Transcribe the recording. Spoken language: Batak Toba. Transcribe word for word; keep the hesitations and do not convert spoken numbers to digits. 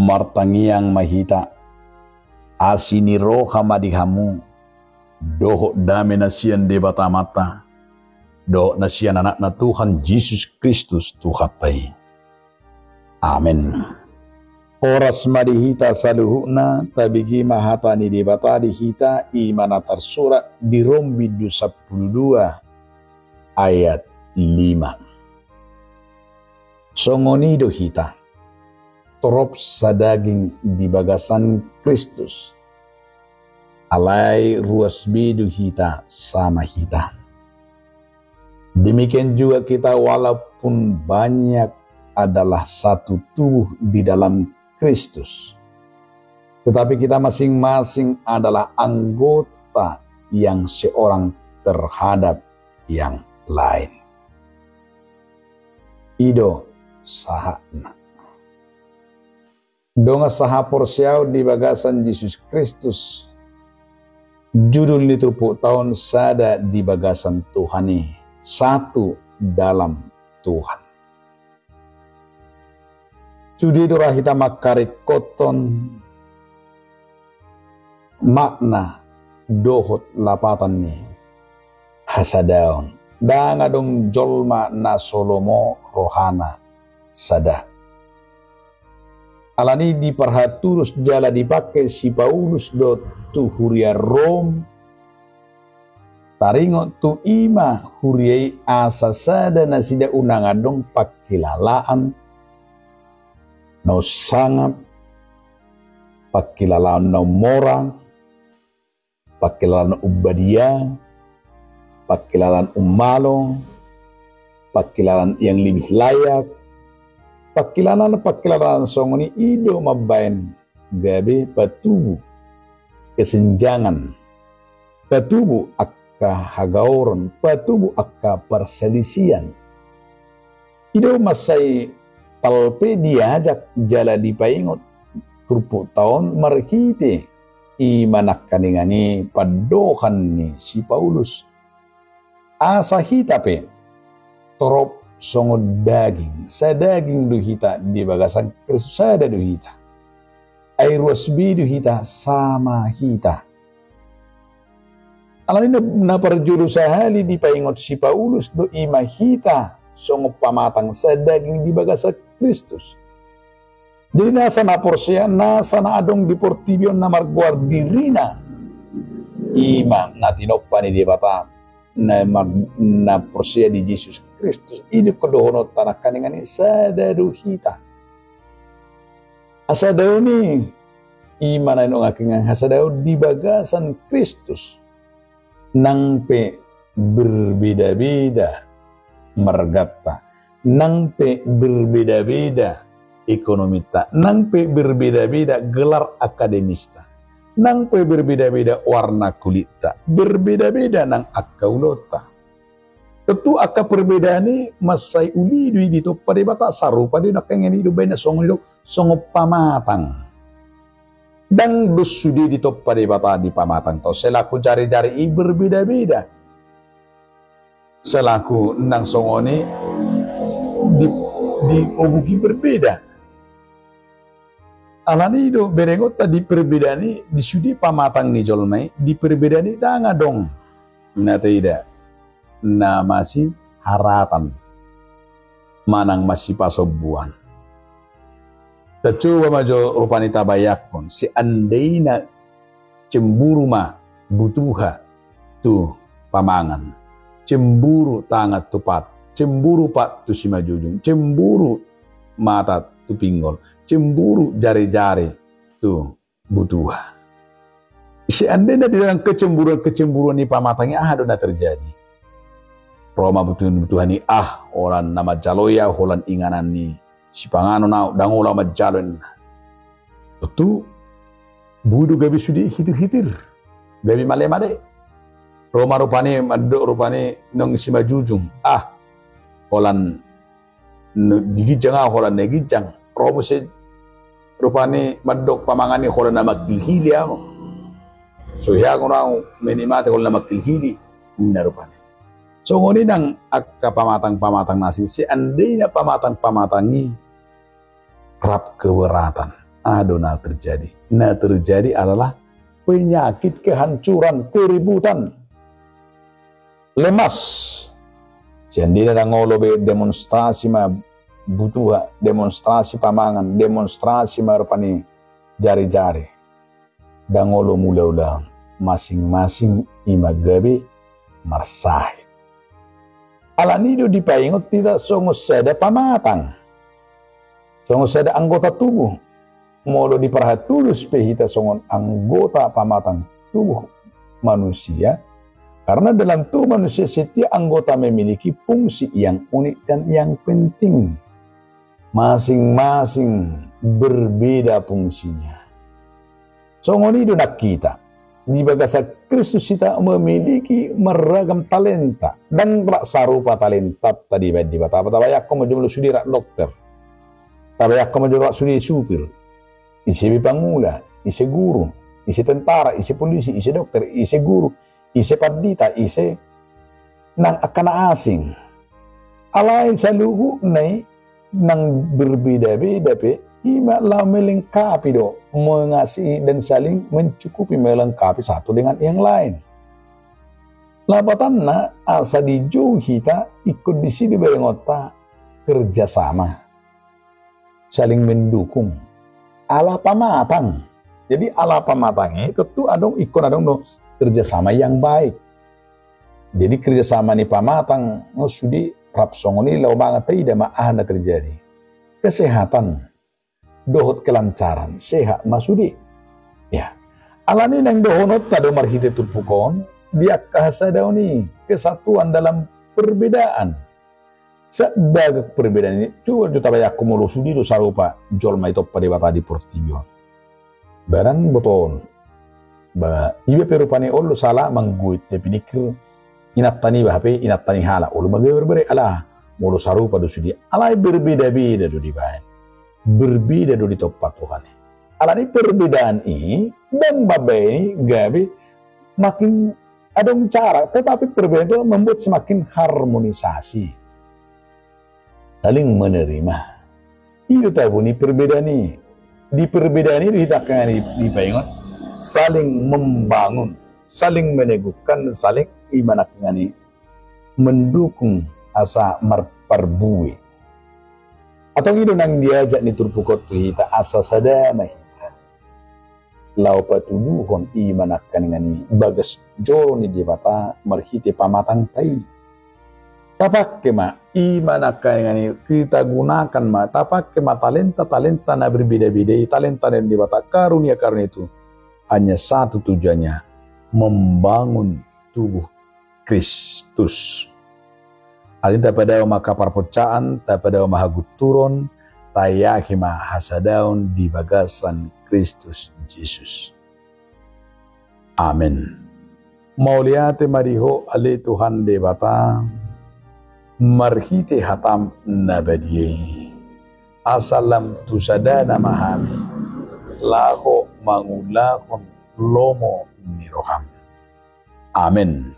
Martangiang ma hita. Asi ni roha ma di hamu, dohot dame na sian Debata Amanta, dohot na sian Anakna Tuhan Jesus Kristus Tuhanta i. Amen. Horas ma di hita saluhutna, tabege ma hata ni Debata di hita, i ma na tarsurat di Rom bindu sampulu dua ayat lima. Songon i do hita, torop sadaging di bagasan Kristus. Alai ruas be do hita sama hita. Demikian juga kita, walaupun banyak, adalah satu tubuh di dalam Kristus, tetapi kita masing-masing adalah anggota yang seorang terhadap yang lain. I do sahatna. Dongan sahaporseaon di bagasan Jesus Kristus, judul ni turpukta on sada di bagasan Tuhan i, satu dalam Tuhan. Sude do ra hita mangkaringkothon makna dohot lapatan ni hasadaon. Ndang adong jolma na so lomo rohana sada. Alani i diparhatudos jala dipangke si Paulus do tu huria Rom, taringot tu i ma huria i asa sada nasida, unang adong pangkilalaan na unsangap, pangkilalaan na ummora, pangkilalaan umbadia, pangkilalaan ummalo, pangkilalaan yang lebih layak, pangkilalaan, pangkilalaan songon i, i do mambaen gabe patubu kesenjangan, patubu angka hagaoron, patubu angka parsalisian. I do mansai talpe diajak jala dipaingot turpukta on marhite i ma nangkaningan i pandohan ni si Paulus. Asa hita pe torop songon daging, sadaging do hita di bagasan Kristus, sada do hita. Ai ruas be do hita sama hita. Alani na, na parjolo sahali dipaingot si Paulus do i ma hita songon pamatang sadaging di bagasan Kristus. Jadi nasa na porsea, nasa na adong di portibi on na margoar dirina, i ma na tinompa ni Debata, na mar-, na porsea di Jesus Kristus. I do dohononta nangkaningan i, sada do hita. Hasadaon i, i ma na nidok nangkaningan hasadaon di bagasan Kristus. Nang pe berbeda-beda marganta, nang pe berbeda-beda ekonomita, nang pe berbeda-beda gelar akademista, nang pe berbeda-beda warna kulitta, berbeda-beda nang angka ulaonta. Tontu angka perbedaan i mansai uli do i ditompa Debata, sarupa do i nangkaningan i do baen na songon i do, songon pamatang. Ndang dos sude ditompa Debata di pamatangta on, selaku jari-jari i berbeda-beda. Selaku nang songon i di, di obuk i berbeda. Alani i do berengonta di perbedaan i, di sude pamatang ni jolma i, di perbedaan i ndang adong na taida na masiharatan manang masipasombuan. Tacoba ma jo rupani tabayangkon, seandaina cemburu ma butuha tu pamangan, cemburu tangan tu pat, cemburu pat tu simanjujung, cemburu mata tu pinggol, cemburu jari-jari tu butuha. Seandaina di dalam kecemburuan-kecemburuan ni pamatang i, aha do na terjadi? Ro ma butuha, butuha ni, ah, holan na manjalo i au, holan inganan ni sipanganon au, ndang olo au manjalo, ninna. Tontu boi do gabe sude hitir-hitir, gabe male-male. Ro ma rupani mandok rupani nang simanjujung, ah, holan na di ginjang au, holan na ginjang. Ro muse rupani mandok pamangan i, holan na manghilhili au. So hiangon au, menikmati holan na manghilhili, ninna rupani. Songon i nang angka pamatang-pamatang na asing, seandaina pamatang-pamatang i rap keberatan. Aha do na terjadi? Na terjadi adalah penyakit, kehancuran, keributan, lemas. Sian dia ndang olo be demonstrasi ma butuha, demonstrasi pamangan, demonstrasi ma rupani jari-jari. Ndang olo mulaulaon, masing-masing i ma gabe marsahit. Alani do dipaingot hita songon sada pamatang, songon sada anggota tubuh. Molo diparhatudos pe hita songon anggota pamatang tubuh manusia, karena dalam tubuh manusia setiap anggota memiliki fungsi yang unik dan yang penting. Masing-masing berbeda fungsinya. Songon i do nang hita. Di bagasan Kristus hita memiliki marragam talenta. Ndang rap sarupa talentanta dibahen Debata. Tabayangkon ma jolo sude rap dokter. Tabayangkon ma jolo rap sude supir. Ise be pangula, ise guru, ise tentara, ise polisi, ise dokter, ise guru, ise pandita, ise nang angka na asing. Alai saluhutna i nang berbeda-beda pe, i ma laho melengkapi do, mengasihi dan saling mencukupi, melengkapi satu dengan yang lain. Lapatanna, asa dijou hita, ingkon disi dibahenonta kerjasama, saling mendukung, ala pamatang. Jadi ala pamatang i tentu adong, ingkon adong do kerjasama yang baik. Jadi kerjasama ni pamatang, oh, sude rap songon i laho mangan, taida ma aha na terjadi. Kesehatan dohot kelancaran, sehat ma sude. Ya. Alani nang dohononta do marhite turpuk on, di angka hasadaon i, kesatuan dalam perbedaan. Sadagak perbedaan i, coba jo tabayangkon molo sude do sarupa jolma ditompa Debata di portibi on. Barang botoon. Ba, iba pe rupani olo sala mangguit, dia piningkir inanta niba hape, inanta ni halak, olo ma gabe berbeda, ala molo sarupa do sude, alai berbeda-beda do dibahen. Berbeda do ditompa Tuhan i. Alani perbedaan i, ndang mambahen i gabe makin adong jarak, tetapi perbedaan itu membuat semakin harmonisasi. Saling menerima. I do tabo ni perbedaan i. Di perbedaan i do hita angka na di, dipaingot saling membangun, saling meneguhkan, saling i ma na angka na mendukung asa marparbue. Atau i do nang diajak ni turpuk on tu hita, asa sada ma hita laho patuduhon i ma na angka na i bagas joro ni Debata marhite pamatangta i. Tapake ma i ma na angka na i, kita gunakan ma, tapake ma talenta-talenta na berbeda-beda i, talenta ni Debata, karunia-karunia itu hanya satu tujuannya, membangun tubuh Kristus. Alani tapadao ma angka parponcaan, tapadao ma hagunturon, taiahi ma hasadaon di bagasan Kristus Jesus. Amen. Mauliate ma di Ho ale Tuhan Debata, marhite hataM na badia i. Asa lam tu sadana ma hami laho mangulahon lomo ni rohaM. Amen.